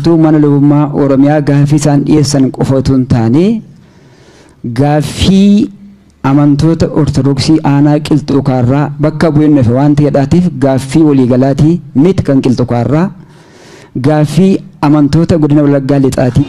Mana lubummaa Oromiyaa gaaffii isaan dhiyeessan qofa otoo hin taane gaaffii amantoota Ortodoksii aanaa Qilxukaarraa bakka bu'een dhufe waan ta'eedhaatiif gaaffii waliigalaatii miti kan Qilxukaarraa gaaffii amantoota godina Wallaggaa Lixaati.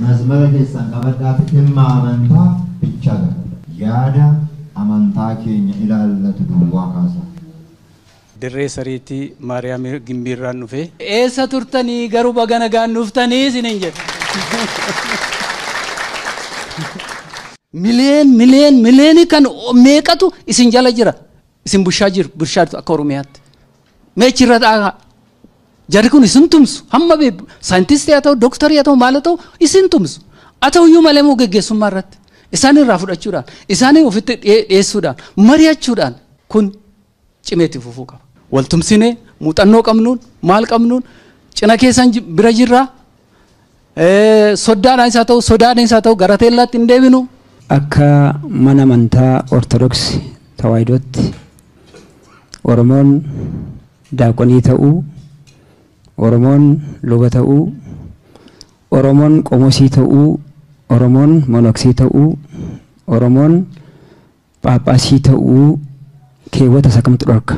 Masmara keessan qabadhaaf dhimma amantaa bichaa gaafata. Yaada amantaa keenya ilaallatu duwwaa kaasa. Dirree sariitii Maariyaam Gimbiirraan dhufe. Eessa turtanii garuu baga nagaan dhuftanii isiniin jedhe. Mileen mileen mileenii kan meeqatu isin jala jira. Isin bushaa jiru bushaa akka Oromiyaatti. Meechirra dhaagaa. Jarri kun isin tumsu hamma saayintistii haa ta'u dooktarii haa ta'u maal haa ta'u isin tumsu haa ta'u iyyuu malee moo geggeessummaa irratti isaan irraa fudhachuudhaan isaan ofitti dhiyeessuudhaan mari'achuudhaan kun cimeetti fufuu qaba. Wal tumsinee muuxannoo qabnuun maal qabnuun cina keessan bira jirraa soddaadhaan isaa ta'u sodaadhaan isaa ta'u gara teellaatti hin deebinu. Akka mana amantaa Ortodoksii Tawaahidootti Oromoon daaqonii ta'uu Oromoon luba ta'uu, Oromoon qomosii ta'uu, Oromoon monoksii ta'uu, Oromoon phaaphaasii ta'uu keewwata isa kamtu dhorka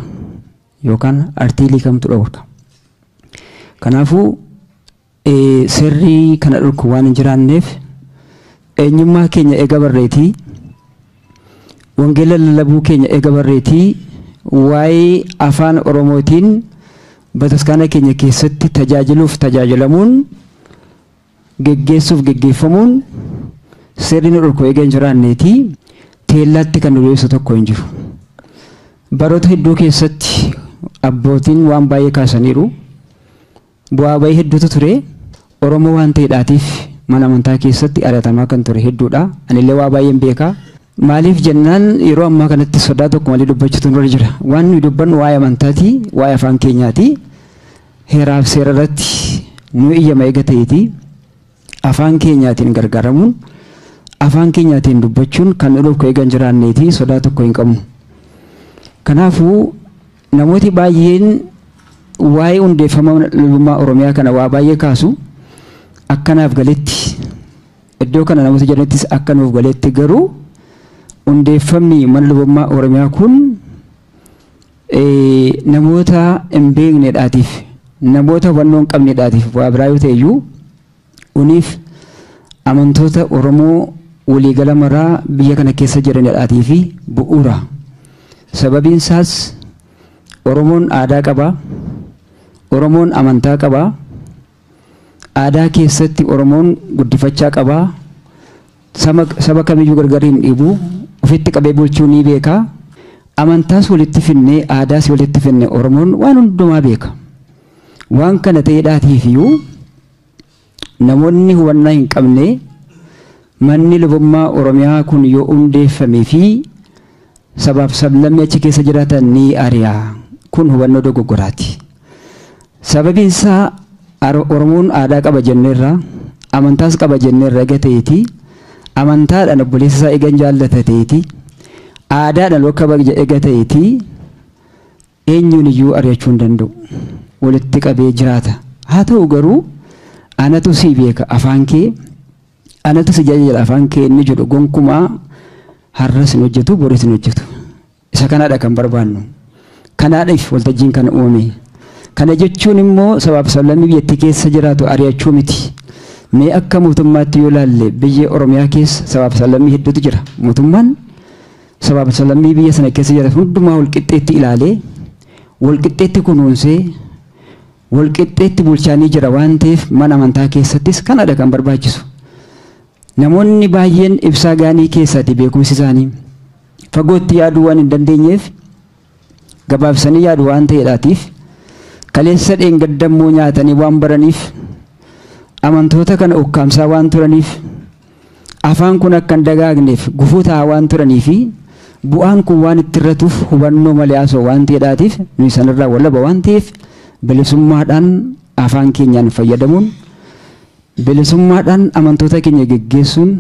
yookaan artiilii kamtu dhorka. Kanaafuu seerri kana dhorku waan hin jiraanneef eenyummaa keenya eega barreetii, wangeela lallabuu keenya eega barreetii, waa'ee afaan Oromootiin bataskaana keenya keessatti tajaajiluuf tajaajilamuun geggeessuuf geggeeffamuun seerri nu dhorku eega hin jiraanneeti teellaatti kan nu deebisu tokko hin jiru. Baroota hedduu keessatti abbootiin waan baay'ee kaasaniiru. Bu'aa bayii hedduutu ture. Oromoo waan ta'eedhaatiif mana amantaa keessatti ari'atamaa kan ture hedduudha. Anillee waa baay'een beeka. Maaliif jennaan yeroo ammaa kanatti sodaa tokko malee dubbachuutu nurra jira. Waan nuyi dubbannu waa'ee amantaati, waa'ee afaan keenyaati. Heeraaf seera irratti nu iyyama eega ta'eeti. Afaan keenyaatiin gargaaramuun, afaan keenyaatiin dubbachuun kan nu dhorku eega hin jiraanneeti sodaa tokko hin qabnu. Kanaafuu namooti baay'een waa'ee hundeeffama lubummaa Oromiyaa kana waa baay'ee kaasu akkanaaf galetti iddoo kana namoota jiranittis akka nuuf galetti garuu hundeeffamni mana lubummaa Oromiyaa kun namoota hin beeknedhaatiif namoota hubannoo hin qabnedhaatiif waa biraa yoo ta'e iyyuu uniif amantoota Oromoo waliigala maraa biyya kana keessa jiranidhaatii fi bu'uura. Sababiin isaas Oromoon aadaa qaba, Oromoon amantaa qaba, aadaa keessatti Oromoon guddifachaa qaba, saba kamiyyuu gargar hin dhiibu. Ofitti qabee bulchuu ni beeka. Amantaas walitti finnee aadaas walitti finne Oromoon waan hundumaa beeka. Waan kana ta'eedhaatiif iyyuu namoonni hubannaa hin qabne manni lubummaa Oromiyaa kun yoo hundeeffamee fi sabaaf sablammii achi keessa jiraatan ni ari'a. Kun hubannoo dogoggoraati. Sababiin isaa Oromoon aadaa qaba jenneerra, amantaas qaba jenneerra eega ta'eeti, amantaadhaan obboleessa isaa eegan jaallata ta'eeti, aadaadhaan wal kabaja eega ta'eeti, eenyuun iyyuu ari'achuu hin danda'u. Walitti qabee jiraata. Haa ta'u garuu anatu si beeka afaan kee, anatu si jajjala afaan kee inni jedhu gonkumaa har'as hin hojjetu, boris hin hojjetu. Isa kanaadha kan barbaannu. Kanaadhaaf waltajjiin kana uumame. Kana jechuun immoo sabaaf sablammii biyyattii keessa jiraatu ari'achuu miti. Mee akka mootummaatti yoo ilaalle biyya Oromiyaa keessa sabaaf sablammii hedduutu jira. Mootummaan sabaaf sablammii biyya sana keessa jiraatu hundumaa walqixxeetti ilaalee, walqixxeetti kunuunsee, walqixxeetti bulchaanii jira waan ta'eef mana amantaa keessattis kanadha kan barbaachisu. Namoonni baay'een ibsaa gaanii keessaati beekumsi isaanii fagootti yaaduu waan hin dandeenyeef gabaabsanii yaadu waan ta'eedhaatiif kaleessa dheengaddammoo nyaatanii waan baraniif amantoota kana ukkaamsaa waan turaniif afaan kun akka hin dagaagneef gufuu ta'aa waan turaniifi bu'aan kun waan itti irratuuf hubannoo malee haasa'u waan ta'eedhaatiif nuyi sanarraa walaba waan ta'eef bilisummaadhaan afaan keenyaan fayyadamuun bilisummaadhaan amantoota keenya geggeessuun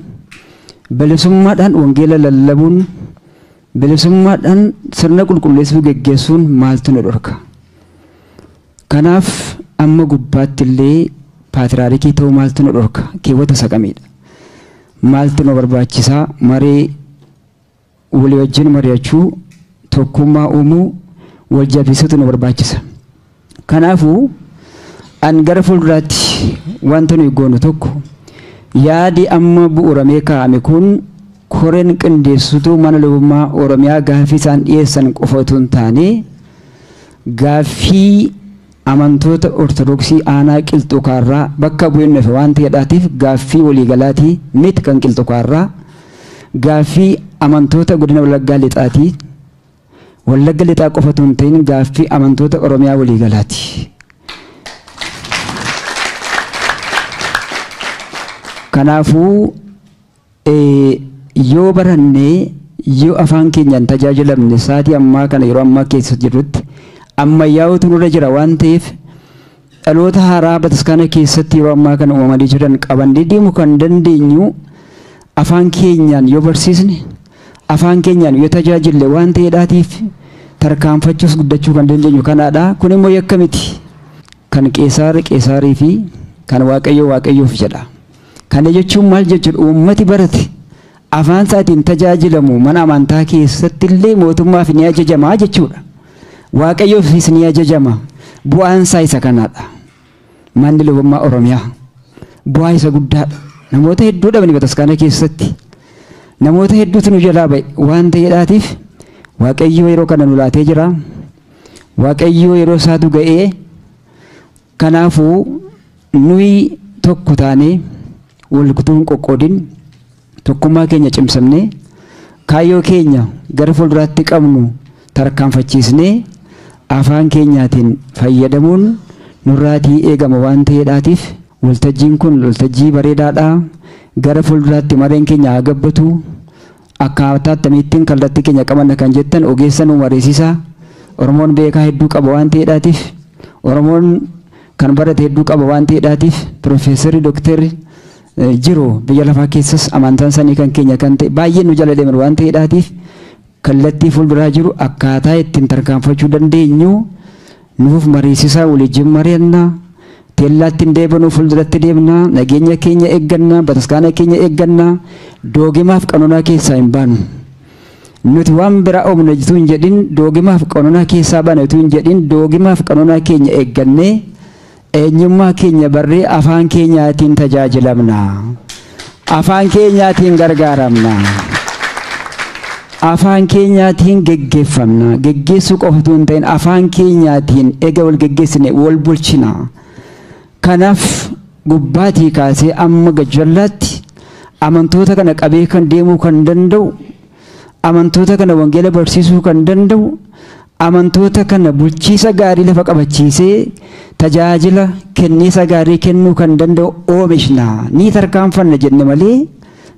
bilisummaadhaan wangeela lallabuun bilisummaadhaan sirna qulqulleessuu geggeessuun maaltu nu dhorka? Kanaaf amma gubbaatti illee paatriyaarikii ta'uu maaltu nu dhorka? Keewwata saqamiidha. Maaltu nu barbaachisaa? Maree walii wajjin mari'achuu, tokkummaa uumuu, wal jabeessuutu nu barbaachisa. Kanaafuu an gara fuulduraatti wanta nuyi goonu tokko yaadi amma bu'uuramee kaa'ame kun koreen qindeessituu mana lubummaa Oromiyaa gaaffii isaan dhiyeessan qofa otoo hin taane gaaffii amantoota Ortodoksii aanaa Qilxukaarraa bakka bu'een dhufe waan ta'eedhaatiif gaaffii waliigalaatii miti kan Qilxukaarraa gaaffii amantoota godina Wallaggaa Lixaatii. Wallagga Lixaa qofa otoo hin ta'in gaaffii amantoota Oromiyaa waliigalaati. Kanaafuu yoo barannee yoo afaan keenyaan tajaajilamne sa'aatii ammaa kana yeroo ammaa keessa jirrutti ammayyaa'uutu nurra jira waan ta'eef dhaloota haaraa bataskaana keessatti yeroo ammaa kana uumamanii jiran qabannee deemuu kan dandeenyu afaan keenyaan yoo barsiisne afaan keenyaan yoo tajaajille waan ta'eedhaatiif tarkaanfachuus guddachuu kan dandeenyu kanaadha. Kun immoo yakka miti. Kan Qeesaar Qeesaarii fi kan Waaqayyoo Waaqayyoof jedha. Kana jechuun maal jechuudha? Uummati barate afaan isaatiin tajaajilamu mana amantaa keessatti illee mootummaaf ni ajajama jechuudha. Waaqayyoofis ni ajajama. Bu'aan isaa isa kanaadha. Manni lubummaa Oromiyaa bu'aa isa guddaadha. Namoota hedduu dhabani bataskaana keessatti. Namoota hedduutu nu jalaa ba'e waan ta'eedhaatiif Waaqayyo yeroo kana nu laatee jira. Waaqayyo yeroo isaatu ga'ee kanaafuu nuyi tokko taanee wal kutuu hin qoqqoodin tokkummaa keenya cimsamnee kaayyoo keenya gara fuulduraatti qabnu tarkaanfachiisnee afaan keenyaatiin fayyadamuun nurraatii eegama waan ta'eedhaatiif waltajjiin kun waltajjii bareedaadha. Gara fuulduraatti mareen keenya haa gabbatu. Akkaataa akkamittiin kallattii keenya qabanna kan jettan ogeessa nu mariisisaa. Oromoon beekaa hedduu qaba waan ta'eedhaatiif Oromoon kan barate hedduu qaba waan ta'eedhaatiif piroofeesarri dooktarri jiru biyya lafaa keessas amantaan isaanii kan keenya kan ta'e baay'ee nu jala deeman waan ta'eedhaatiif kallattii fuulduraa jiru akkaataa ittiin tarkaanfachuu dandeenyu nuuf mariisisaa waliin mari'annaa. Teellaatti hin deebinu fuulduratti deemna nageenya keenya eegganna bataskaana keenya eegganna doogimaaf qanonaa keessaa hin baanu. Nuti waan biraa oomna utuu hin jedhin doogimaaf qanonaa keessaa baana utuu hin jedhin doogimaaf qanonaa keenya eeggannee eenyummaa keenya barree afaan keenyaatiin tajaajilamna. Afaan keenyaatiin gargaaramna. Afaan keenyaatiin geggeeffamna. Geggeessuu qofa utuu hin ta'in afaan keenyaatiin eega wal geggeessine wal bulchina. Kanaaf gubbaatii kaasee amma gajjallaatti amantoota kana qabee kan deemuu kan danda'u Amantoota kana wangeela barsiisuu kan danda'u, amantoota kana bulchiisa gaarii lafa qabachiisee tajaajila kenniisa gaarii kennuu kan danda'u oomishna ni tarkaanfanna jenne malee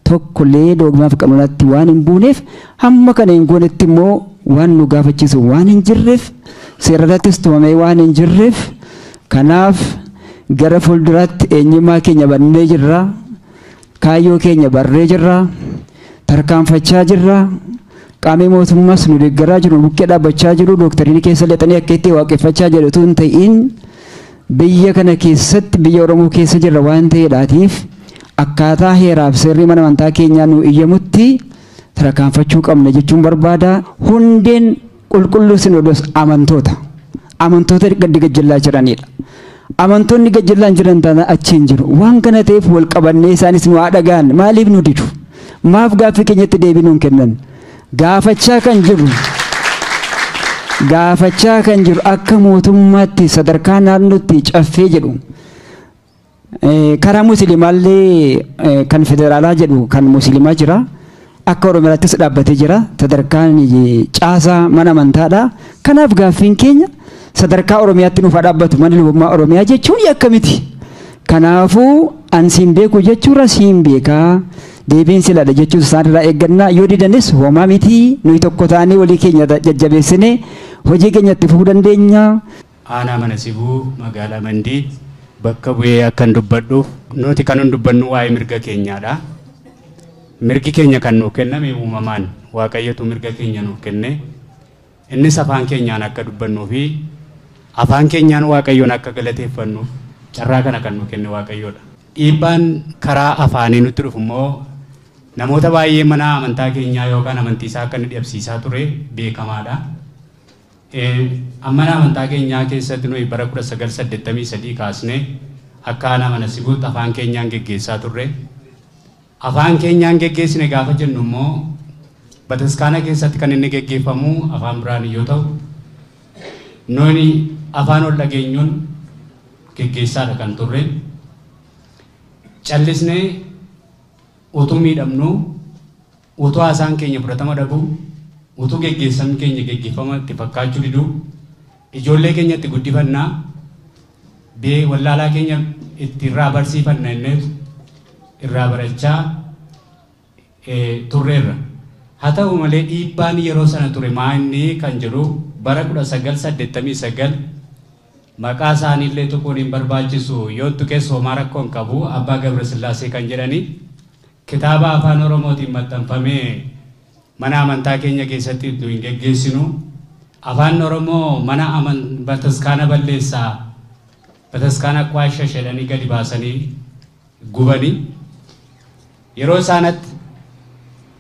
tokkollee dogmaaf qabanatti waan hin buuneef hamma kana hin goonetti immoo waan nu gaafachiisu waan hin jirreef seerarrattis tumamee waan hin jirreef kanaaf gara fuulduraatti eenyummaa keenya bannee jirra, kaayyoo keenya barree jirra, tarkaanfachaa jirra. Qaamni mootummaas nu deeggaraa jiru, bukkee dhaabbachaa jiru, dooktariin keessa lixanii akka itti waaqeffachaa jiru utuu hin ta'in biyya kana keessatti biyya Oromoo keessa jirra waan ta'eedhaatiif akkaataa heeraaf seerri mana amantaa keenyaa nu iyyamutti tarkaanfachuu qabna jechuun barbaada. Hundeen qulqulluu sinoodos amantoota. Amantoota gaddi gajjallaa jiranidha. Amantoonni gajjallaan jiran taanaan achi hin jiru. Waan kana ta'eef wal qabannee isaanis nu haa dhaga'an. Maaliif nu didu? Maaf gaaffii keenyatti deebii nuun kennan? Gaafachaa kan jiru akka mootummaatti sadarkaa naannootti caffee jedhu karaa musliimaallee kan federaalaa jedhu kan musliimaa jira. Akka Oromiyaattis dhaabbatee jira. Sadarkaan caasaa mana amantaadha. Kanaaf gaaffiin keenya sadarkaa Oromiyaatti nuuf haa dhaabbatu manni lubummaa Oromiyaa jechuun yakka miti. Kanaafuu an siin beeku jechuurra siin beekaa deebiin silaadha jechuun isaanirraa eeggannaa yoo didanis homaa miti nuyi tokko taanee walii keenya jajjabeessinee hojii keenya itti fufuu dandeenya. Aanaa mana sibuu magaalaa Mandii bakka bu'ee akkan dubbadhuuf nuti kan dubbannu waa'ee mirga keenyaadha. Mirgi keenya kan nuuf kenname uumamaan Waaqayyotu mirga keenya nuuf kenne innis afaan keenyaan akka dubbannuu fi afaan keenyaan Waaqayyoon akka galateeffannuuf carraa kana kan nuuf kenne Waaqayyoodha. Dhiibbaan karaa afaanii nutti dhufu immoo namoota baay'ee mana amantaa keenyaa yookaan amantii isaa akka inni dhabsiisaa ture beekamaadha. Mana amantaa keenyaa keessatti nuyi bara 1983 kaasnee akka aanaa mana sibuutti afaan keenyaan geggeessaa turre. Afaan keenyaan geggeessine gaafa jennu immoo bataskaana keessatti kan inni geggeeffamu afaan biraan yoo ta'u nuyi afaan ol dhageenyuun geggeessaadha kan turre. Callisnee utuu miidhamnu, utuu haasaan keenya fudhatama dhabu, utuu geggeessan keenya geggeeffama itti fakkaachuu didu, ijoollee keenya itti guddifannaa, wallaalaa keenya itti irraa barsiifanna innis irraa barachaa turreerra. Haa ta'u malee dhiibbaan yeroo sana ture maa inni kan jedhu bara 1989 maqaa isaaniillee tuquun hin barbaachisu yoo tuqes homaa rakkoo hin qabu Abbaa Gabrasillaasee kan jedhani kitaaba afaan Oromootiin maxxanfamee mana amantaa keenya keessatti nu hin geggeessinu. Afaan Oromoo mana bataskaana balleessaa bataskaana kwaasha jedhanii gadi baasanii gubanii yeroo isaanatti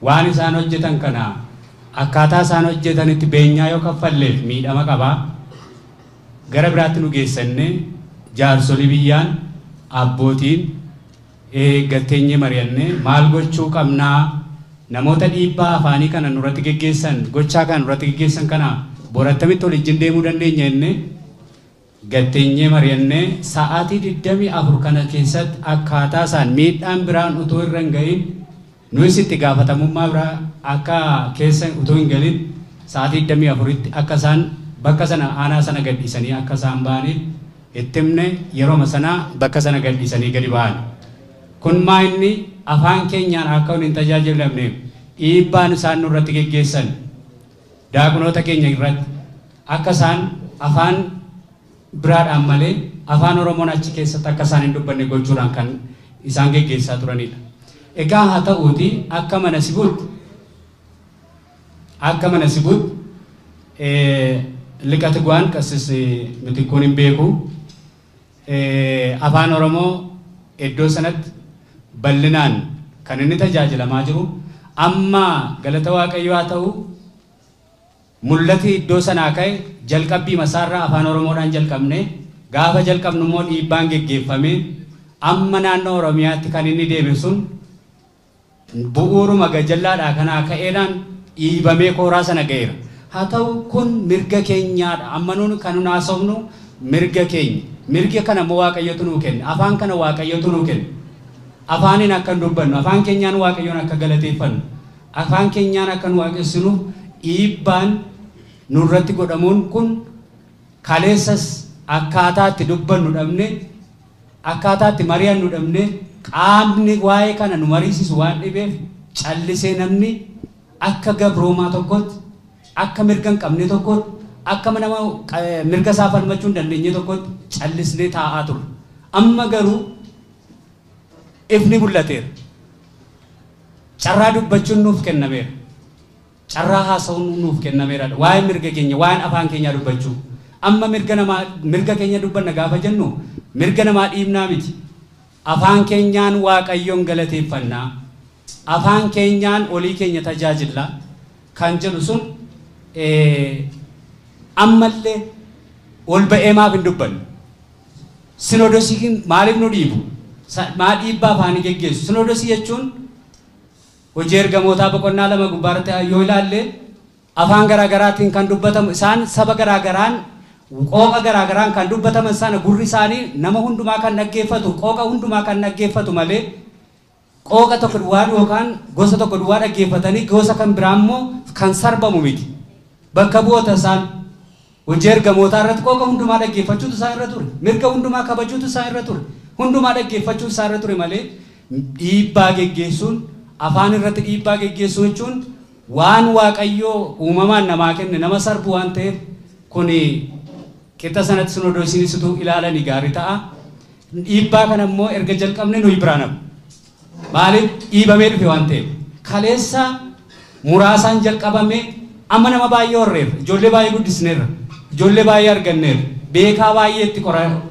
waan isaan hojjetan kana akkaataa isaan hojjetanitti beenyaa yoo kaffalleef miidhama qabaa. Gara biraatti nu geessanne jaarsolii biyyaan abbootiin gatteenyee mari'annee maal gochuu qabnaa namoota dhiibbaa afaanii kana nurratti geggeessan gochaa kana nurratti geggeessan kana borattamitti waliin deemuu dandeenya jennee gatteenyee mari'annee sa'aatii 24 kana keessatti akkaataa isaan miidhaan biraan utuu irra hin gahin nuyis itti gaafatamummaa biraa akka keessa utuu hin galin sa'aatii 24tti akka isaan bakka sana aanaa sana gadhiisanii akka isaan ba'aniif itti himne yeroo sana bakka sana gadhiisanii gadi ba'an. Kun maa inni afaan keenyaan akka hin tajaajilamneef dhiibbaan isaan nurratti geggeessan daaqnoota keenya irratti akka isaan afaan biraadhaan malee afaan Oromoon achi keessatti akka isaan hin dubbanne gochuudhaan kan isaan geggeessaa turanidha. Egaa haa ta'uuti akka mana sibuutti liqati gu'aan qasis miti kun hin beeku afaan Oromoo iddoo sanatti bal'inaan kan inni tajaajilamaa jiru amma galata Waaqayyoo haa ta'u mul'ati iddoo sanaa ka'e jalqabbii masaarraa afaan Oromoodhaan jalqabne gaafa jalqabnu immoo dhiibbaan geggeeffame amma naannoo Oromiyaatti kan inni deeme sun bu'uuruma gajallaadhaa kanaa ka'eedhaan dhiibamee kooraa sana ga'eera. Haa ta'u kun mirga keenyaadha. Amma nuun kan nu haasofnu mirga keenya. Mirga kana immoo Waaqayyotu nuu kenne. Afaan kana Waaqayyotu nuu kenne. Afaaniin akka hin dubbannu, afaan keenyaan Waaqayyoon akka galateeffannu, Afaan keenyaan akka nu waaqessinuuf dhiibbaan nurratti godhamuun kun kaleessas akkaataa itti dubbannu dhabne, akkaataa itti mari'annu dhabne, qaamni waa'ee kana nu mariisisu waan dhibeef callisee namni akka gabroomaa tokkotti, akka mirga hin qabne tokkotti, akka nama mirga isaa falmachuu hin dandeenye tokkotti callisnee taa'aa turre. Amma garuu ifni mul'ateera. Carraa dubbachuun nuuf kennameera. Carraa haasa'uun nuuf kennameera. Waa'ee mirga keenya, waa'een afaan keenyaa dubbachuu. Amma mirga namaa, mirga keenya dubbanna gaafa jennu mirga namaa dhiibnaa miti. Afaan keenyaan Waaqayyoon galateeffannaa. Afaan keenyaan olii keenya tajaajilla kan jedhu sun ammallee ol ba'ee maaf hin dubbannu? Sinoodosiin maaliif nu dhiibu? Maa dhiibbaa afaanii geggeessu? Sinoodosii jechuun hojii ergamootaa boqonnaa 2 gubbaarratti yoo ilaalle afaan garaagaraatiin kan dubbatamu, isaan saba garaagaraan qooqa garaagaraan kan dubbataman sana gurri isaanii nama hundumaa kan dhaggeeffatu, qooqa hundumaa kan dhaggeeffatu malee qooqa tokko duwwaa yookaan gosa tokko duwwaa dhaggeeffatanii gosa kan biraa immoo kan sarbamu miti. Bakka bu'oota isaan hojii ergamootaa irratti qooqa hundumaa dhaggeeffachuutu isaan irra ture. Mirga hundumaa kabajuutu isaan irra ture. Hundumaa dhaggeeffachuutu isaan irra ture malee dhiibbaa geggeessuun, afaan irratti dhiibbaa geggeessuu jechuun waan Waaqayyoo uumamaan namaa kenne nama sarbu waan ta'eef kuni qixa sanatti sinoodosiinis utuu ilaalanii gaarii ta'a. Dhiibbaa kana immoo erga jalqabne nuyi biraan hafu. Maaliif dhiibamee dhufe waan ta'eef. Kaleessa muraasaan jalqabame amma nama baay'ee horreerra, ijoollee baay'ee guddisneerra, ijoollee baay'ee arganneerra, beekaa baay'ee itti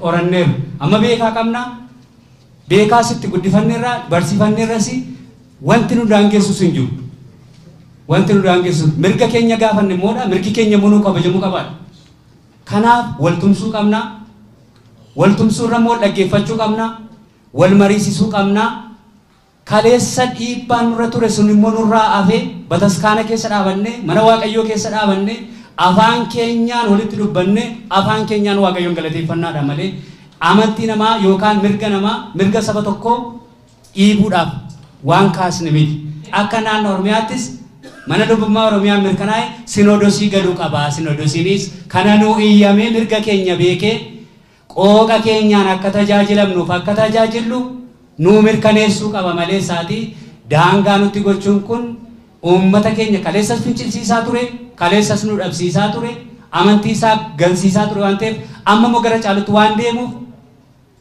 horanneerra. Amma beekaa qabna, beekaas itti guddifanneerra, barsiifanneerras wanti nu daangessus hin jiru. Wanti nu daangessu mirga keenya gaafanne immoodha, mirgi keenya immoo nuu kabajamuu qabaadha. Kanaaf wal tumsuu qabna, wal tumsuurra immoo dhaggeeffachuu qabna, wal mariisisuu qabna. Kaleessa dhiibbaan nurra ture sun immoo nurraa hafee bataskaana keessa dhaabanne, mana Waaqayyoo keessa dhaabanne, afaan keenyaan walitti dubbanne, afaan keenyaan Waaqayyoon galateeffannaadha malee amantii namaa yookaan mirga namaa, mirga saba tokkoo dhiibuudhaaf waan kaasne miti. Akka naannoo Oromiyaattis mana lubummaa Oromiyaa mirkanaa'e sinoodosii galuu qaba. Sinoodosiinis kana nuu iyyamee mirga keenya beekee qooqa keenyaan akka tajaajilamnuuf akka tajaajillu nuu mirkaneessuu qaba malee isaatii daangaa nutti gochuun kun uummata keenya kaleessas fincilsiisaa ture, kaleessas nu dhabsiisaa ture, amantii isaa gansiisaa ture waan ta'eef amma immoo gara caalutti waan deemuuf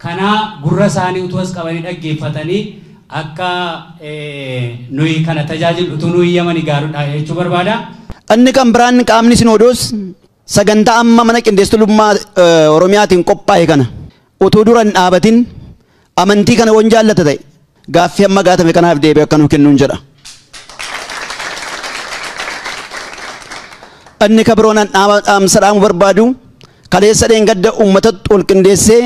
kanaa gurra isaanii utuu as qabanii dhaggeeffatanii akka nuyi kana tajaajilu utuu nu iyyamanii gaariidha jechuu barbaada. Inni kan biraan qaamni sinoodoos sagantaa amma mana qindeessummaa Oromiyaatiin qophaa'e kana utuu dura hin dhaabatin amantii kana waan jaallata ta'e gaaffii amma gaatame kanaaf deebi'ee akka nu kennuun jedha. Inni kan biroon dhaamsa dhaamu barbaadu kaleessa dheengadda uummatatti ol qindeessee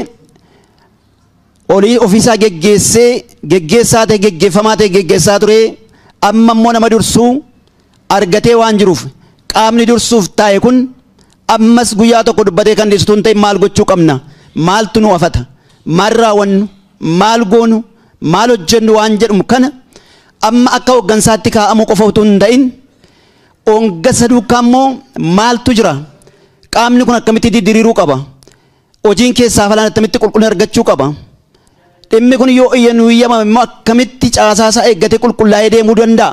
olii ofiisaa geggeessee geggeessaa ta'e geggeeffamaa ta'e geggeessaa ture amma immoo nama dursuu argatee waan jiruuf qaamni dursuuf taa'e kun ammas guyyaa tokko dubbatee kan dhiisu tun ta'e maal gochuu qabna, maaltu nu hafata, maal raawwannu, maal goonu, maal hojjennu waan jedhamu kana amma akka hooggansaatti kaa'amuu qofa utuu hin ta'in hooggansa duukaa immoo maaltu jira, qaamni kun akkamitti diriiruu qaba, hojiin keessaa falan akkamitti qulqullina argachuu qaba, dhimmi kun yoo iyya nu iyyamame immoo akkamitti caasaa isaa eeggatee qulqullaa'ee deemuu danda'a.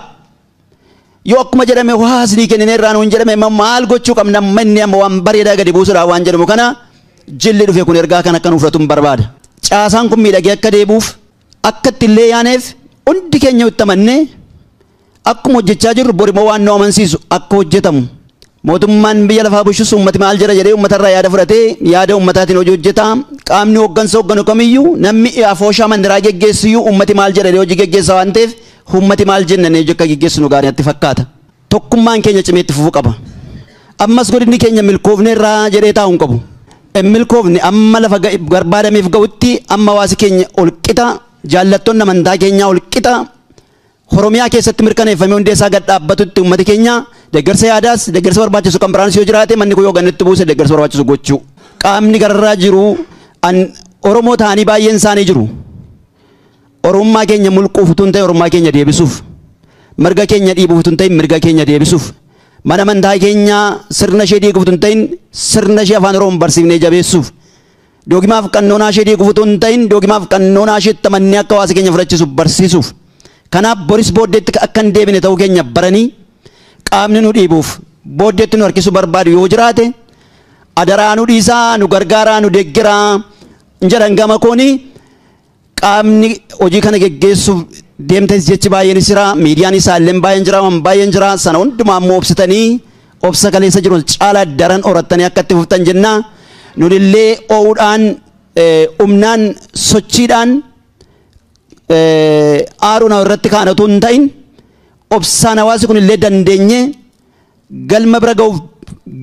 Yoo akkuma jedhame waa isinii kenninee irraa nuun jedhame immoo maal gochuu qabna, amma inni amma waan bareedaa gadi buusuudhaaf waan jedhamu kana jilli dhufe kun ergaa kan akka nuuf fudhatu hin barbaada. Caasaan kun miidhagee akka deebi'uuf akka itti illee yaaneef hundi keenya itti amannee akkuma hojjechaa jirru bor immoo waan nu amansiisu akka hojjetamu. Mootummaan biyya lafaa bulchus uummati maal jedha jedhee uummatarraa yaada fudhatee yaada uummataatiin hojii hojjeta. Qaamni hooggansa hoogganu kamiyyuu namni afooshaa mandaraa geggeessuyyuu uummati maal jedha jedhee hojii geggeessa waan ta'eef uummati maal jennee hojii akka geggeessinu gaarii natti fakkaata. Tokkummaan keenya cimee itti fufuu qaba. Ammas godinni keenya milkoofne irraa jedhee taa'uu hin qabu. Hin milkoofne amma lafa barbaadameef ga'utti amma hawaasi keenya ol qixa, jaallattoonni amantaa keenyaa ol qixa, Oromiyaa keessatti mirkaneeffamee hundee isaa gad dhaabbatutti uummati keenya deeggarsa yaadaas deeggarsa barbaachisu kan biraanis yoo jiraate manni kun yoo gannetti buuse deeggarsa barbaachisu gochuu. Qaamni gararraa jiru an Oromoo ta'anii baay'een isaanii jiru. Oromummaa keenya mulquuf utuu hin ta'in Oromummaa keenya deebisuuf. Mirga keenya dhiibuuf utuu hin ta'in mirga keenya deebisuuf. Mana amantaa keenya sirna ishee diiguuf utuu hin ta'in sirna ishee afaan Oromoon barsiifnee jabeessuuf. Doogimaaf qannoonaa ishee diiguuf utuu hin ta'in doogimaaf qannoonaa ishee tamannee akka hawaasa keenya fudhachiisuuf barsiisuuf. Kanaaf boris booddeetti akka hin deebine ta'uu keenya baranii qaamni nu dhiibuuf booddeetti nu harkisuu barbaadu yoo jiraate adaraa nu dhiisaa nu gargaaraa nu deeggiraa jedhan gama kooni qaamni hojii kana geggeessuuf deemtes jechi baay'een jira miidiyaan isaa illee baay'een jira waan baay'een jira sana hundumaa immoo obsitanii obsa kaleessa jiru caalaa daran horattanii akka itti fuftan jenna nunillee oo'uudhaan humnaan sochiidhaan aaruun irratti kaan otoo hin ta'in obsaan hawaasi kun illee dandeenye galma bira ga'uuf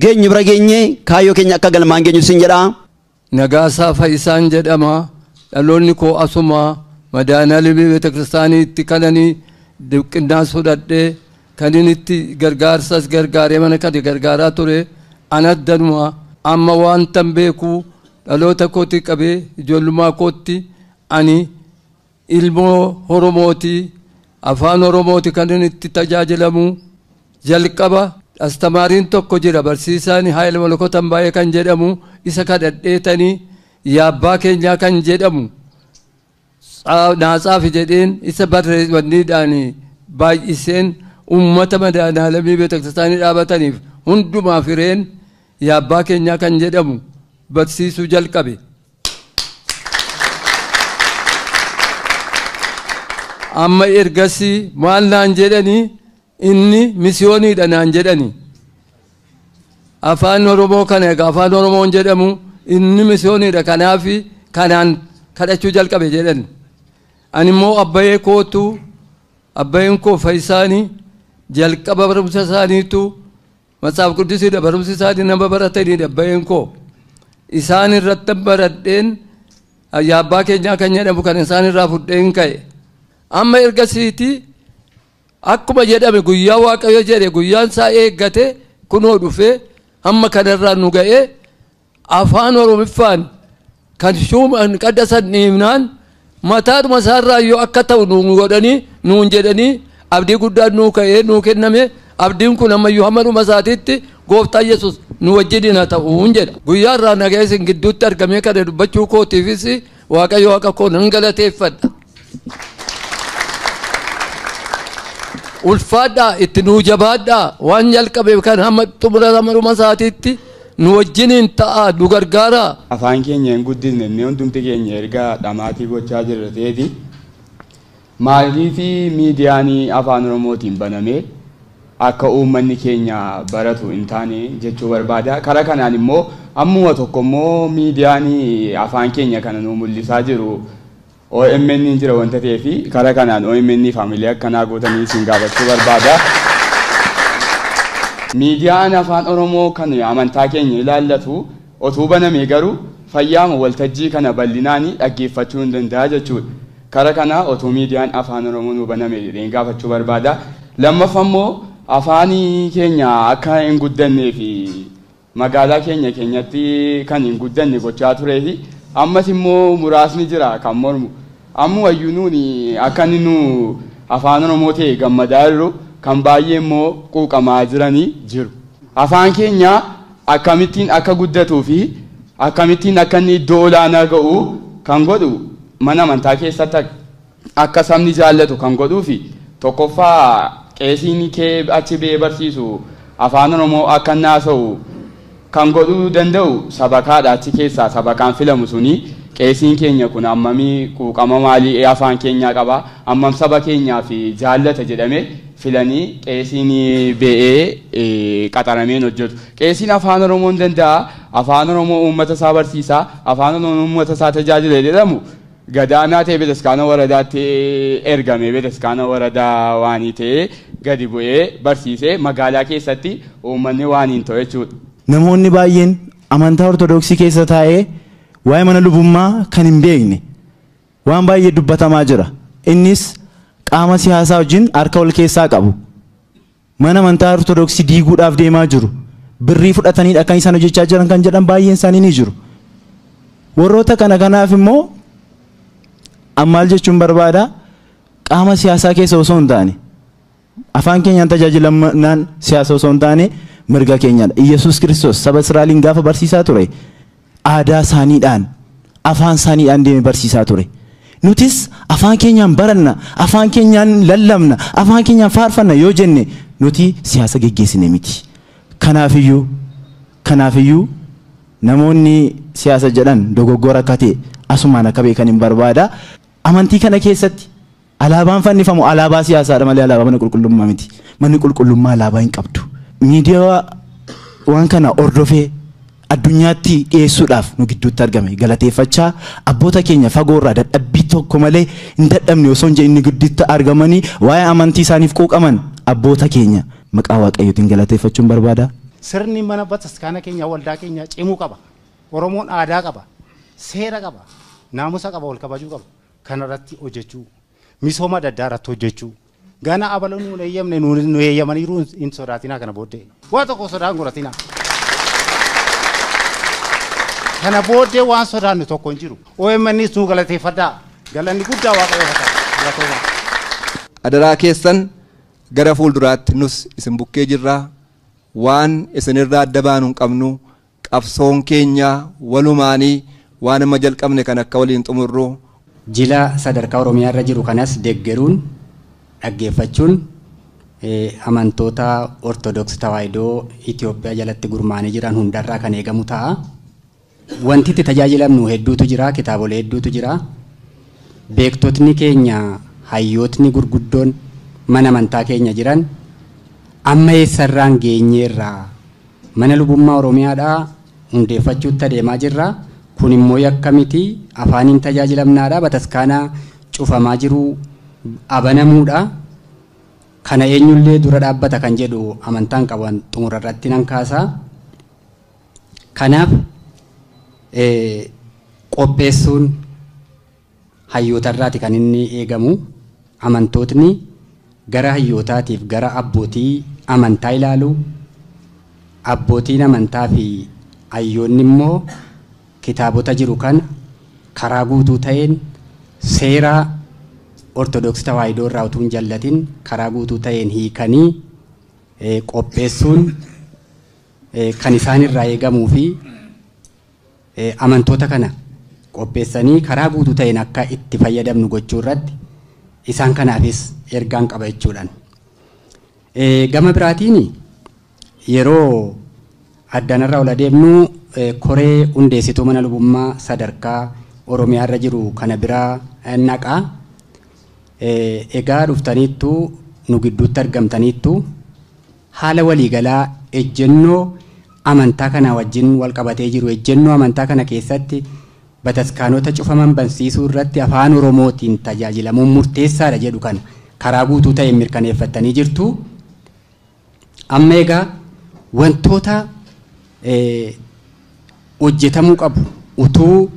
geenyu bira geenye kaayyoo keenya akka galmaan geenyu sin jedha. Nagaasaa Fayyisaan jedhama. Dhaloonni koo asuma Madaanaalee Beeta Kiristaaniitti kananii diqqinnaas fudhadhee kan inni itti gargaarsas gargaaree mana kana gargaaraa ture anaddanuma amma waantan beeku dhaloota kootti qabee ijoollummaa kootti ani ilmoo Oromooti afaan Oromooti kan inni itti tajaajilamu jalqaba astamaariin tokko jira barsiisaan Haayil Molokotan baay'ee kan jedhamu isa kadhadheetanii yaabbaa keenyaa kan jedhamu naasaafi jedheen isa barreeffanniidhaan baay'iseen uummata Madaanaalamii Beeta Kiristaanii dhaabataniif hundumaa fireen yaabbaa keenyaa kan jedhamu barsiisuu jalqabe. Amma ergasii maal naan jedhanii inni misiyooniidha naan jedhanii afaan Oromoo kana egaa afaan Oromoon jedhamu inni misiyooniidha kanaaf kanaan kadhachuu jalqabe jedhan. Ani immoo abbayee kootu abbayeen koo Fayyisaanii jalqaba barumsa isaaniitu matsaaf quddisiidha barumsi isaanii nama barataniidha abbayeen koo isaan irratti baradheen yaabbaa keenyaa kan jedhamu kan isaan irraa fudheen ka'e. Amma ergasiiti akkuma jedhame guyyaa Waaqayyo jedhe guyyaan isaa eeggate kunoo dhufee hamma kanarraa nu ga'ee afaan Oromiffaan kan shuuman qaddasan dhiibnaan mataadhuma isaarraa yoo akka ta'u nu godhanii nuun jedhanii abdii guddaan nuu ka'ee nuu kenname abdiin kun ammayyuu hamma dhuma isaatiitti gooftaa Yesuus nu wajjin haa ta'uun jedha. Guyyaa irraa nagaa isin gidduutti argamee kana dubbachuu kootiifis Waaqayyo Waaqa koo nan galateeffadha. Ulfaadhaa itti nuu jabaadhaa waan jalqabe kan hamma xumura dhuma isaatiitti nu wajjiniin ta'aa nu gargaaraa. Afaan keenya hin guddisne inni hundumti keenya erga dhamaatii gochaa jirra ta'eeti. Maaliif miidiyaan afaan Oromootiin banamee akka uummanni keenya baratu hin taane jechuu barbaada. Karaa kanaan immoo ammuma tokko immoo miidiyaan afaan keenya kana nu mul'isaa jiru OMN jira wanta ta'eef karaa kanaan OMN faamilii akkanaa gootanii isin gaafachuu barbaada. Miidiyaan afaan Oromoo kan amantaa keenya ilaallatu otuu baname garuu fayyaama waltajjii kana bal'inaan dhaggeeffachuu hin danda'a jechuudha. Karaa kana otuu miidiyaan afaan Oromoo nu baname jedheen gaafachuu barbaada. Lammaffaa immoo afaan keenya akka hin guddannee fi magaalaa keenya keenyatti kan hin guddanne gochaa turee fi ammas immoo muraasni jira kan mormu. Ammoo wayyuu nuuni akka inni nu afaan Oromoo ta'e gammadaa jirru kan baay'ee immoo quuqamaa jiranii jiru. Afaan keenya akkamittiin akka guddatuu fi akkamittiin akka inni iddoo olaanaa ga'u kan godhu mana amantaa keessatti akka sabni jaallatu kan godhuu fi tokkoffaa qeesiin kee achi ba'ee barsiisu afaan Oromoo akka inni haasa'u kan godhuu danda'u sabakaadha achi keessaa sabakaan filamu suni qeesiin keenya kun ammamii quuqama maalii afaan keenyaa qaba ammam saba keenyaa fi jaallata jedhame filanii qeesiin ba'ee qaxarameen hojjetu. Qeesiin afaan Oromoo hin danda'a afaan Oromoo uummata isaa barsiisaa afaan Oromoo uummata isaa tajaajila jedhamu gadaanaa ta'e betaskaana waradaatti ergame betaskaana waradaa waanii ta'e gadi bu'ee barsiisee magaalaa keessatti uummanni waan hin ta'u jechuudha. Namoonni baay'een amantaa Ortodoksii keessa taa'ee waa'ee mana lubummaa kan hin beekne waan baay'ee dubbatamaa jira. Innis qaama siyaasaa wajjin harka wal keessaa qabu. Mana amantaa Ortodoksii diiguudhaaf deemaa jiru. Birrii fudhatanii kan isaan hojjechaa jiran kan jedhan baay'een isaanii ni jiru. Warroota kana kanaaf immoo ammaal jechuun barbaada qaama siyaasaa keessa osoo hin taane Afaan keenyaan tajaajilamnaan siyaasa osoo hin taane mirga keenyadha. Iyyasuus Kiristoos saba Israa'eliin gaafa barsiisaa ture aadaa isaaniidhaan afaan isaaniidhaan deemee barsiisaa ture. Nutis afaan keenyaan baranna, afaan keenyaan lallabna, afaan keenyaan faarfanna yoo jenne nuti siyaasa geggeessine miti. Kanaafiyyuu namoonni siyaasa jedhan dogoggora akka ta'e asumaan akka beekan hin barbaada. Amantii kana keessatti alaabaan fannifamu alaabaa siyaasaadha malee alaabaa mana qulqullummaa miti. Manni qulqullummaa alaabaa hin qabdu. Miidiyaa waan kana hordofee addunyaatti dhiyeessuudhaaf nu gidduutti argame galateeffachaa abboota keenya fagoorraa dadhabbii tokko malee hin dadhabne osoo hin jedhin gidduutti argamanii waa'ee amantii isaaniif quuqaman abboota keenya maqaa Waaqayyootiin galateeffachuun barbaada. Sirni mana bataskaana keenya waldaa keenya cimuu qaba. Oromoon aadaa qaba, seera qaba, naamusa qaba, wal kabajuu qaba. Kanarratti hojjechuu, misooma adda addaa irratti hojjechuu. Gana abaloon nu eeyyamne nu eeyyamaniiru hin sodaatinaa kana booddee. Waa tokko sodaan godhatinaa. Kana booddee waan sodaannu tokko hin jiru. OMNs nu galateeffadhaa. Galanni guddaa Waaqayyoof haa ta'u. Adaraa keessan gara fuulduraatti nus isin bukkee jirraa. Waan isinirraa adda baanu hin qabnu. Qabsoon keenya walumaanii waan amma jalqabne kan akka waliin xumurru. Jila sadarkaa Oromiyaa irra jiru kanas deeggaruun dhaggeeffachuun amantoota Ortodoksii Tawaahidoo Itoophiyaa jalatti gurmaa'anii jiran hundarraa kan eegamu ta'a. Wanti itti tajaajilamnu hedduutu jira, kitaabolee hedduutu jira. Beektotni keenya hayyootni gurguddoon mana amantaa keenya jiran amma eessarraan geenyeerraa mana lubummaa Oromiyaadhaa hundeeffachuutti adeemaa jirra. Kun immoo yakka miti, afaaniin tajaajilamnaadha, bataskaanaa cufamaa jiru abanamuudha. Kana eenyullee dura dhaabbata kan jedhu amantaan qaban xumura irratti nan kaasa. Kanaaf qopheessuun hayyootarraati kan inni eegamu. Amantootni gara hayyootaatiif gara abbootii amantaa ilaalu. Abbootiin amantaa fi hayyoonni immoo kitaabota jiru kana karaa guutuu ta'een seera Ortodoksii Tawaahidoo irraa utuu hin jallatin karaa guutuu ta'een hiikanii qopheessuun kan isaan irraa eegamuu fi amantoota kana qopheessanii karaa guutuu ta'een akka itti fayyadamnu gochuu irratti isaan kanaafis ergaan qaba jechuudhaan. Gama biraatiin yeroo addanarraa ol adeemnu koree hundeessituu mana lubummaa sadarkaa Oromiyaa irra jiru kana biraa naqa. Egaa dhuftaniittu nu gidduutti argamtaniittu haala waliigalaa ejjennoo amantaa kana wajjin wal qabatee jiru ejjennoo amantaa kana keessatti bataskaanota cufaman bansiisuu irratti afaan Oromootiin tajaajilamuun murteessaadha jedhu kana karaa guutuu ta'een mirkaneeffattanii jirtu. Amma egaa wantoota hojjetamuu qabu utuu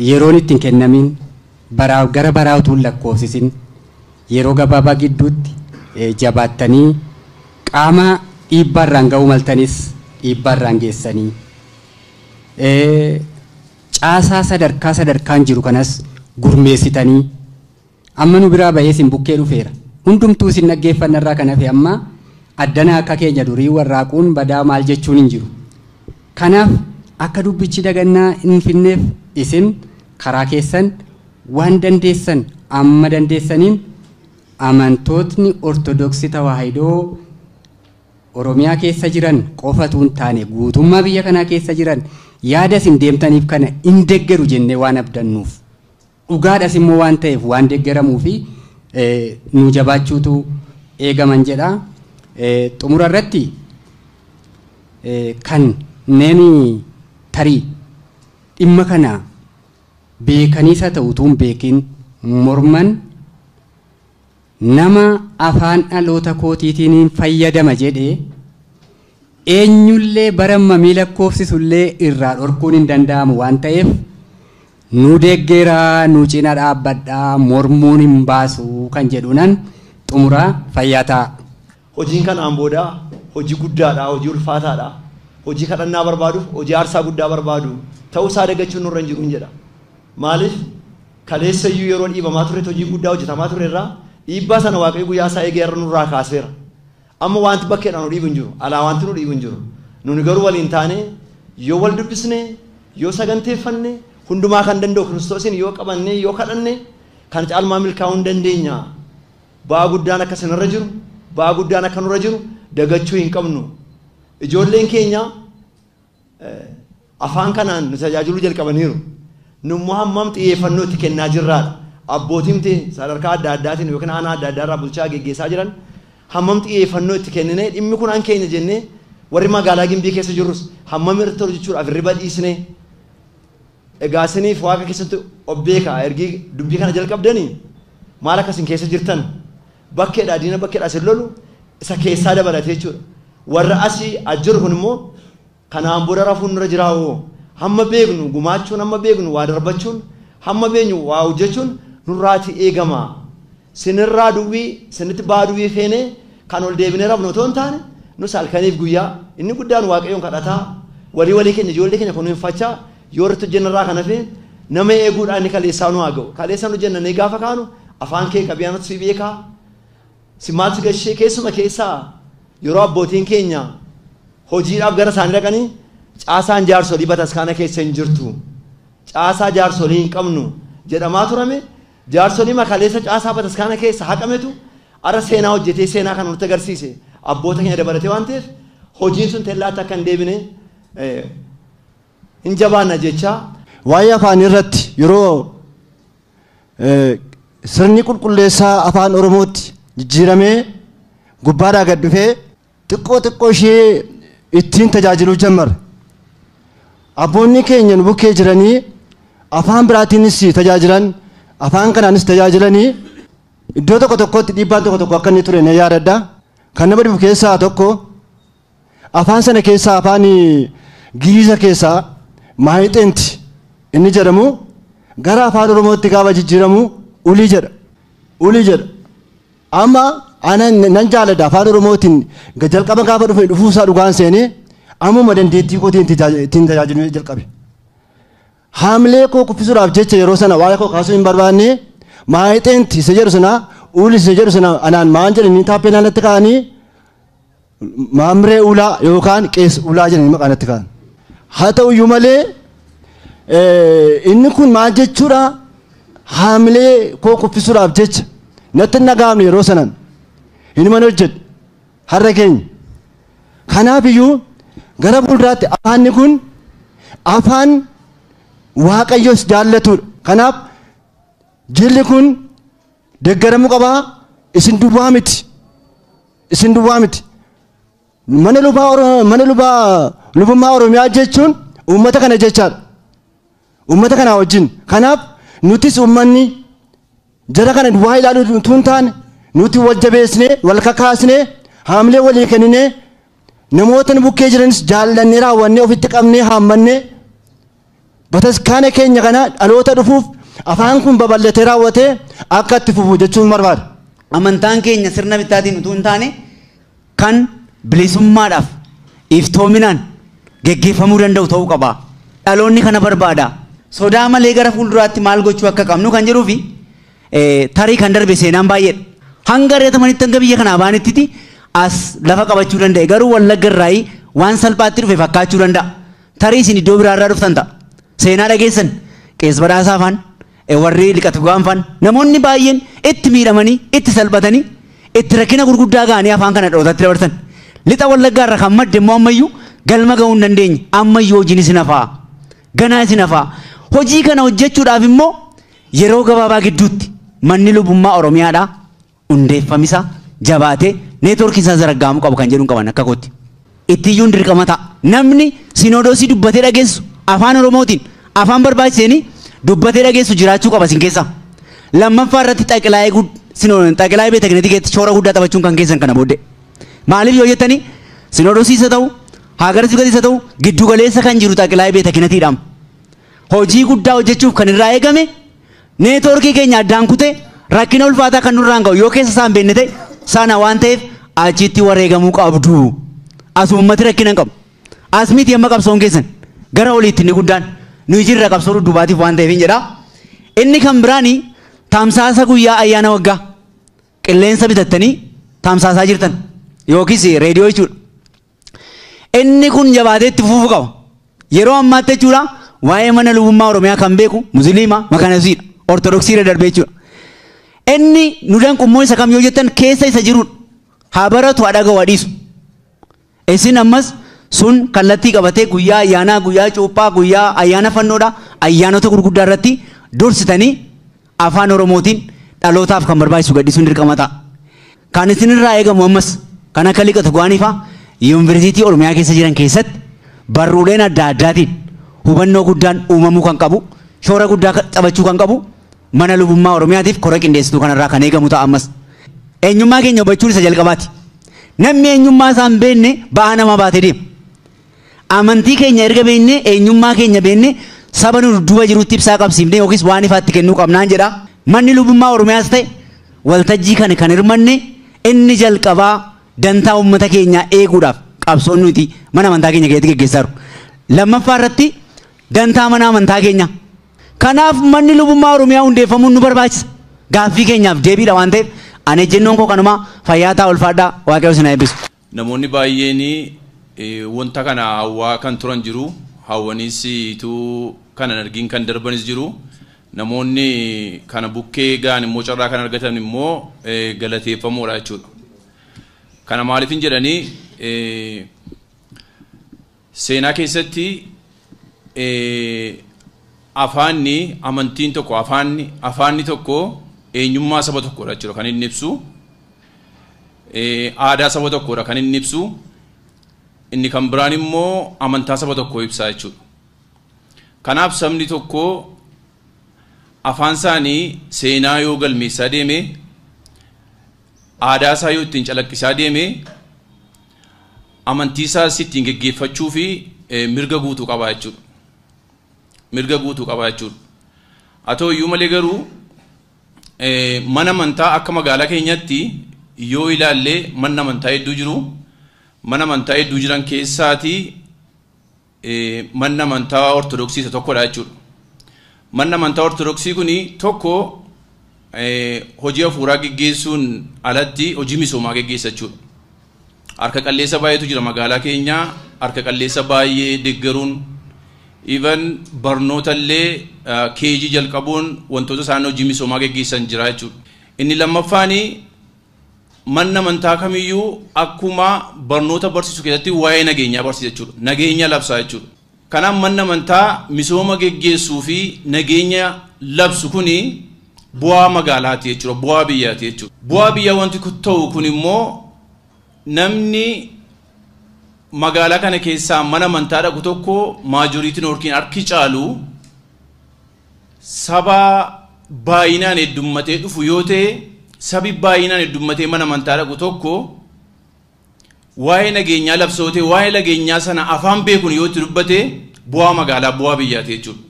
yeroon ittiin kennamin baraa gara baraa utuu hin lakkoofsisin yeroo gabaabaa gidduutti jabaattanii qaama dhiibbaarraan ga'uu maltanis dhiibbaarraan geessanii caasaa sadarkaa sadarkaan jiru kanas gurmeessitanii amma nu biraa bahee isin bukkee dhufeera. Hundumtuu isin dhaggeeffannarraa kan hafe amma addana akka keenya durii warraaquun badaa maal jechuun hin jiru. Kanaaf akka dubbichi dagannaa hin finneef isin karaa keessan waan dandeessan amma dandeessaniin amantootni Ortodoksii Tawaahidoo Oromiyaa keessa jiran qofatu hin taane guutummaa biyya kanaa keessa jiran yaada isin deemtaniif kana hin deeggaru jennee waan abdannuuf dhugaadhas immoo waan ta'eef waan deeggaramuu fi nu jabaachuutu eegaman jedha. Xumura irratti kan neeni tarii dhimma kana beekaniis haa ta'u utuu hin beekin morman nama afaan dhaloota kootiitiin fayyadama jedhee eenyullee bara mamii lakkoofsisullee irraa dhorkuun hin danda'amu waan ta'eef nu deeggeraa nu cina dhaabbadhaa mormuun hin baasu kan jedhuunan xumuraa fayyaa ta'a. Hojiin kanaan booda hojii guddaadha, hojii ulfaataadha. Hojii kadhannaa barbaaduuf, hojii aarsaa guddaa barbaadu ta'uusaa dagachuun nurra hin jiru hin jedha. Maaliif kaleessa iyyuu yeroo dhiibamaa turre hojii guddaa hojjetamaa ture irraa Dhiibbaa sana Waaqayyo guyyaa isaa eegee irra nurraa kaaseera. Amma wanti bakkeedhaan nu dhiibu hin jiru. Alaa wanti nu dhiibu hin jiru. Nuni garuu waliin taane yoo wal dubbisne, yoo saganteeffanne, hundumaa kan danda'u Kiristoosiin yoo qabanne, yoo kadhanne kan caalmaa milkaa'uu hin dandeenya. Ba'aa guddaan akka isinirra jiru, ba'aa guddaan akka nurra jiru dagachuu hin qabnu. Ijoolleen keenya afaan kanaan nu tajaajiluu jalqabaniiru. Nummoo hammam xiyyeeffannoo itti kennaa jirraadha. Abbootiin sadarkaa adda addaatiin yookiin aanaa adda addaa irraa bulchaa geggeessaa jiran hammam xiyyeeffannoo itti kennine, dhimmi kun an keenya jennee warri magaalaa Gimbii keessa jirrus hammam irratti hojjechuudhaaf hirriba dhiisne. Egaa isiniif Waaqa keessatti of beekaa. Ergi dubbii kana jalqabdanii maal akka isin keessa jirtan bakkeedhaa diina bakkeedhaa isin lolu isa keessaa dabalatee jechuudha. Warra asii as jiru kun immoo kanaan booda rafuun nurra jiraawoo, hamma beeknu gumaachuun, hamma beeknu waa darbachuun, hamma beeknu waa hojjechuun nurraati eegama. Sinirraa duwwii sinitti ba'aa duwwii feenee kan ol deebinee rafnu otoo hin taane, nus halkaniif guyyaa inni guddaan Waaqayyoon kadhataa, walii walii keenya, ijoollee keenya kunuunfachaa yoo irratti hojjennarraa kan hafe nama eeguudhaan inni kaleessaa nu haa ga'u. Kaleessa nu jennanii gaafa kaanu afaan kee qabiyaanatu si beekaa. Si maaltu gashee? Keessuma keessaa yeroo abbootiin keenya hojiidhaaf gara isaanii dhaqanii caasaan jaarsolii bataskaana keessa hin jirtu. Caasaa jaarsolii hin qabnu jedhamaa turame. Jaarsolii makaleessa caasaa bataskaana keessa haqametu ara seenaa hojjetee seenaa kana nutti agarsiise, abboota keenya dabalatee waan ta'eef, hojiin sun tellaatti akka hin deebine hin jabaanna jechaa. Waa'ee afaan irratti yeroo sirni qulqulleessaa afaan Oromootti jijjiiramee gubbaadhaa gad dhufee xiqqoo xiqqoo ishee ittiin tajaajiluu jalqabne. Abboonni keenya nu bukkee jiranii afaan biraatiinis tajaajilan, afaan kanaanis tajaajilanii, iddoo tokko tokkotti dhiibbaan tokko tokko akka inni ture na yaadadha. Kan nama dhibu keessaa tokko afaan sana keessaa afaan Giiza keessaa maayixeenti inni jedhamu gara afaan Oromootti gaafa jijjiiramu ulii jedha. Ulii jedha. Amma ana nan jaaladha afaan Oromootiin jalqaba gaafa dhufe dhufuusaa dhugaan seenee ammuma dandeettii kootiin ittiin tajaajiluu jalqabe. Haamilee koo kuffisuudhaaf jecha yeroo sana waa'ee koo kaasuu hin barbaanne. Maayixeenti isa jedhu sana, uuli isa jedhu sana anaan maan jedhanii taappellaa natti kaa'anii, Maamree Ulaa yookaan Qees Ulaa jedhanii maqaa natti kaa'an. Haa ta'uyyuu malee inni kun maal jechuudha, haamilee koo kuffisuudhaaf jecha natti hin dhaga'amne yeroo sanan hinuman hojjedhe har'a keenya. Kanaaf iyyuu gara fuulduraatti afaanni kun afaan Waaqayyos jaallatudha. Kanaaf jilli kun deeggaramuu qabaa. Isin duwwaa miti. Isin duwwaa miti. Mana lubaa, mana lubaa lubummaa Oromiyaa jechuun uummata kana jechaadha. Uummata kana wajjin. Kanaaf nutis uummanni jara kana duwwaa ilaaluu utuu hin taane, nuti wal jabeessinee, wal kakaasnee, haamilee walii kenninee, namoota nu bukkee jiranis jaallannee raawwannee ofitti qabnee haammannee bataskaana keenya kana dhaloota dhufuuf afaan kun babal'atee raawwatee akka itti fufu jechuun barbaada. Amantaan keenya sirna bittaatiin utuu hin taane kan bilisummaadhaaf iftoominaan geggeeffamuu danda'u ta'uu qaba. Dhaloonni kana barbaada. Sodaa malee gara fuulduraatti maal gochuu akka qabnu kan jedhuu fi tarii kan darbe seenaan baay'eedha. Hanga reetamanitti, hanga biyya kanaa baanittiti as lafa qabachuu danda'e, garuu Wallagga irraa waan salphaatti dhufe fakkaachuu danda'a. Tarii isin iddoo biraarraa dhuftan ta'a. Seenaa dhageessan, Qees Badhaasaa faan, warri liqatu gaanfaan, namoonni baay'een itti miidhamanii, itti salphatanii, itti rakkina gurguddaa ga'anii afaan kana dhalootatti dabarsan. Lixa Wallaggaa irraa kan madde immoo ammayyuu galma ga'uu hin dandeenye. Ammayyuu hojiin isin hafaa. Ganaa isin hafaa. Hojii kana hojjechuudhaaf immoo yeroo gabaabaa gidduutti manni lubummaa Oromiyaadhaa hundeeffamisa jabaatee neetwoorkiin isaa zaraggaamuu qabu kan jedhuun qaban akka kootti. Ittiyyuun dirqama ta'a. Namni sinoodosii dubbatee dhageessu afaan Oromootiin afaan barbaachiseen dubbatee dhageessu jiraachuu qaba isin keessa. Lammaffaa irratti xaqilaayee beeta kinetii keessatti shoora guddaa taphachuun kan keessan kana booddee. Maaliif yoo jettanii, sinoodosii isa ta'u, haagara sibkatii isa ta'u, giddu galeessa kan jiru xaqilaayee beeta kinetiidhaam. Hojii guddaa hojjechuuf kan irraa eegame neetwoorkii keenya addaan kutee rakkina ulfaataa kan nurraan ga'u yoo keessa isaan beenne ta'e sana waan ta'eef achitti wareegamuu qabdu. As uummati rakkina hin qabu. As miti amma qabsoon keessan gara oliitti inni guddaan nuyi jirra qabsoo dudduubaatiif waan ta'eef hin jedha. Inni kan biraani tamsaasa guyyaa ayyaana waggaa. Qilleensa bitattanii tamsaasaa jirtan yookiis reediyoo jechuudha. Inni kun jabaatee itti fufuu qaba. Yeroo ammaatti jechuudha waa'ee mana lubummaa Oromiyaa kan beeku Musliima Makaanasiidha. Ortodoksii irra darbee jechuudha. Inni nu danqummoo isa kam yoo jettan keessa isa jirudha. Haa baratu haa dhaga'u haa dhiisu. Isin ammas sun kallattii qabatee guyyaa ayyaanaa, guyyaa cuuphaa, guyyaa ayyaana fannoodha, ayyaanota gurguddaa irratti dursitanii afaan Oromootiin dhalootaaf kan barbaachisu gadhiisuun dirqama ta'a. Kan isinirraa eegamu ammas kan akka liqatu go'anii fa'a yuunivarsiitii Oromiyaa keessa jiran keessatti barruuleen adda addaatiin hubannoo guddaan uumamuu kan qabu, shoora guddaa taphachuu kan qabu mana lubummaa Oromiyaatiif kora qindeessituu kanarraa kan eegamu ta'a ammas. Eenyummaa keenya hubachuun isa jalqabaati. Namni eenyummaa isaa hin beekne ba'aa nama baatee deema. Amantii keenya erga beekne, eenyummaa keenya beekne, saba nu dudduuba jirutti ibsaa qabsiifne yookiis waan ifaatti kennuu qabnaan jedha. Manni lubummaa Oromiyaas ta'e waltajjii kana kan hirmanne inni jalqabaa dantaa uummata keenyaa eeguudhaaf qabsoon nuti mana amantaa keenya keessatti geggeessaa jirru. Lammaffaa irratti dantaa mana amantaa keenya. Kanaaf manni lubummaa Oromiyaa hundeeffamuun nu barbaachisa. Gaaffii keenyaaf deebiidha waan ta'eef ani ejjennoon koo kanumaa fayyaa ta'a ulfaadhaa Waaqayyo isin haa eebbisu. Namoonni baay'een wanta kana hawwaa kan turan jiru. Hawwanis ituu kana hin argin kan darbanis jiru. Namoonni kana bukkee ga'an immoo carraa kan argatan immoo galateeffamoodha jechuudha. Kana maaliif hin jedhanii seenaa keessatti afaanni amantiin tokko afaanni tokko eenyummaa saba tokkodha jechuudha kan inni ibsu. Aadaa saba tokkodha kan inni ibsu. Inni kan biraan immoo amantaa saba tokkoo ibsa jechuudha. Kanaaf sabni tokko afaan isaanii seenaa yoo galmeessaa deeme, aadaa isaa yoo ittiin calaqqisaa deeme, amantii isaas ittiin geggeeffachuu fi mirga guutuu qaba jechuudha. Mirga guutuu qaba jechuudha. Haa ta'u iyyuu malee garuu mana amantaa akka magaalaa keenyatti yoo ilaalle manni amantaa hedduu jiru. Mana amantaa hedduu jiran keessaatii manni amantaa Ortodoksii isa tokkodha jechuudha. Manni amantaa Ortodoksii kuni tokko hojii hafuuraa geggeessuun alatti hojii misoomaa geggeessa jechuudha. Harka qalleessa baay'eetu jira magaalaa keenyaa. Harka qalleessa baay'ee deeggaruun even barnoota illee keejii jalqabuun wantoota isaan hojii misoomaa geggeessan jira jechuudha. Inni lammaffaani manni amantaa kamiyyuu akkuma barnoota barsiisu keessatti waa'ee nageenyaa barsiisa jechuudha. Nageenya labsaa jechuudha. Kanaaf manni amantaa misooma geggeessuu fi nageenya labsu kuni bu'aa magaalaati jechuudha. Bu'aa biyyaati jechuudha. Bu'aa biyyaa wanti ta'u kun immoo namni magaalaa kana keessaa mana amantaa dhaqu tokko maajoriitiin yookiin harki caalu saba baay'inaan heddummatee dhufu yoo ta'e, sabi baay'inaan heddummatee mana amantaa dhaqu tokko waa'ee nageenyaa labsootee waa'ee nageenyaa sana afaan beekuun yoo itti dubbate bu'aa magaalaa bu'aa biyyaati jechuudha.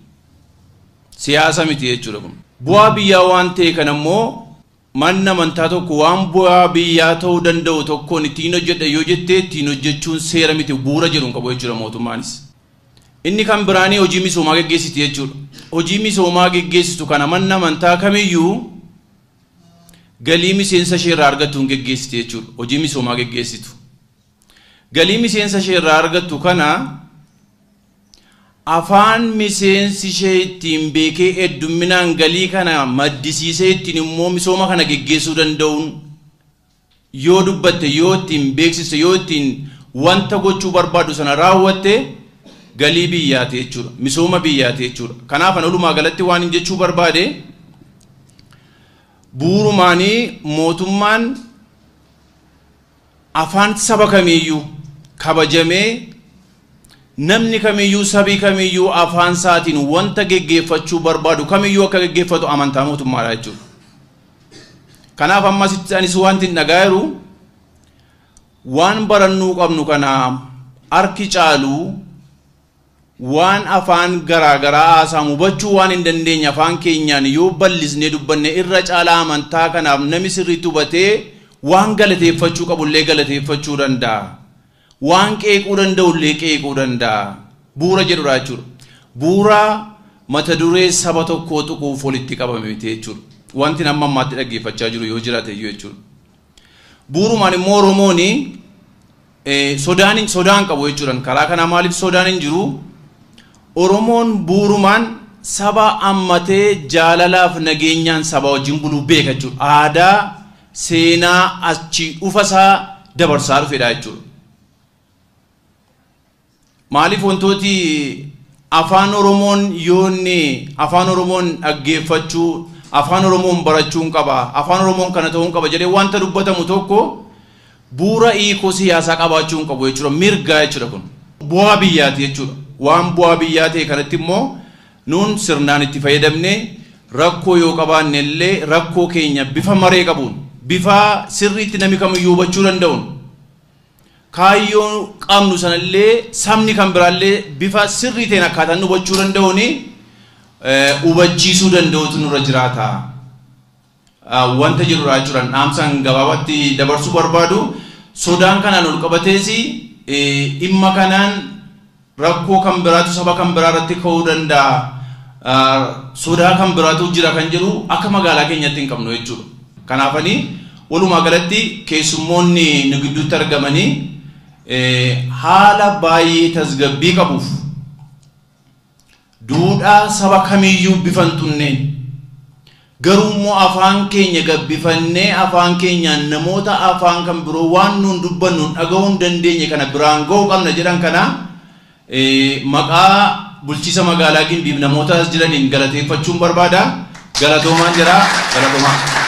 Siyaasa miti jechuudha kun. Bu'aa biyyaa waan ta'e kana immoo manni amantaa tokko waan bu'aa biyyaa ta'uu danda'u tokkoon ittiin hojjedha yoo jettee ittiin hojjechuun seera miti bu'uura jedhu hin qabu jechuudha mootummaanis. Inni kan biraanii hojii misoomaa geggeessiti jechuudha. Hojii misoomaa geggeessitu kana manni amantaa kamiyyuu galii miseensa ishee irraa argattu hin geggeessiti jechuudha. Hojii misoomaa geggeessitu. Galii miseensa ishee irraa argattu kana afaan miseensi ishee ittiin beekee heddumminaan galii kana maddisiisee ittiin immoo misooma kana geggeessuu danda'uun yoo dubbatte, yoo ittiin beeksiste, yoo ittiin wanta gochuu barbaadu sana raawwatte galii biyyaati jechuudha. Misooma biyyaati jechuudha. Kanaaf ani walumaa galatti waan hin jechuu barbaade bu'uurumaanii mootummaan afaan saba kamiiyyuu kabajamee namni kamiyyuu sabii kamiyyuu afaan isaatiin wanta geggeeffachuu barbaadu kamiyyuu akka geggeeffatu amantaa mootummaadha jechuudha. Kanaaf ammasitti anis wanti hin dhagaa jiru waan barannuu qabnu kana harki caalu waan afaan garaagaraa haasa'amu hubachuu waan hin dandeenye afaan keenyaan yoo bal'isnee dubbanne irra caalaa amantaa kanaaf namni sirriitti hubatee waan galateeffachuu qabullee galateeffachuu danda'a. Waan qeequu danda'ullee qeequu danda'a. Bu'uura jedhudha jechuudha. Bu'uura mata duree saba tokkoo tuquuf walitti qabame miti jechuudha. Wanti amma ammaatti dhaggeeffachaa jiru yoo jiraate iyyuu jechuudha. Bu'uurumaan immoo Oromoon sodaan qabu jechuudha. Karaa kanaa maaliif sodaan hin jiru? Oromoon bu'uurumaan saba ammatee jaalalaaf nageenyaan saba wajjin buluu beeka jechuudha. Aadaa seenaa achi dhufasaa dabarsaa dhufedha jechuudha. Maaliif wantooti afaan Oromoon yoonni afaan Oromoon dhaggeeffachuu, afaan Oromoon barachuun qaba, afaan Oromoon kana ta'uun qaba jedhee wanta dubbatamu tokko bu'uura hiikoo siyaasaa qabaachuu hin qabu jechuudha. Mirgaa jechuudha kun. Bu'aa biyyaati jechuudha. Waan bu'aa biyyaa ta'e kanatti immoo nuun sirnaan itti fayyadamnee rakkoo yoo qabaanne illee rakkoo keenya bifa maree qabuun, bifa sirriitti namni kamiyyuu hubachuu danda'uun, kaayyoo qabnu sanallee sabni kan biraallee bifa sirrii ta'een akkaataan hubachuu danda'uun hubachiisuu danda'utu nurra jiraata. Wanta jirudha jechuudha. Dhaamsaan gabaabatti dabarsuu barbaadu sodaan kanaan ol qabatees dhimma kanaan rakkoo kan biraatu saba kan biraa irratti ka'uu danda'a. Sodaa kan biraatu jira kan jedhu akka magaalaa keenyatti hin qabnu jechuudha. Kanaafanii walumaa galatti keessummoonni nu gidduutti argamanii haala baay'ee tasgabbii qabuuf duudhaa saba kamiyyuu bifa hin tunneen garuu immoo afaan keenya gabbifannee afaan keenyaan namoota afaan kan biroo waan nuun dubbannuun dhaga'uu hin dandeenye kana biraan ga'uu qabna jedhan kana maqaa bulchiisa magaalaa Gimbiif namoota as jiraniin galateeffachuun barbaada. Galatoomaan jira. Galatoomaa.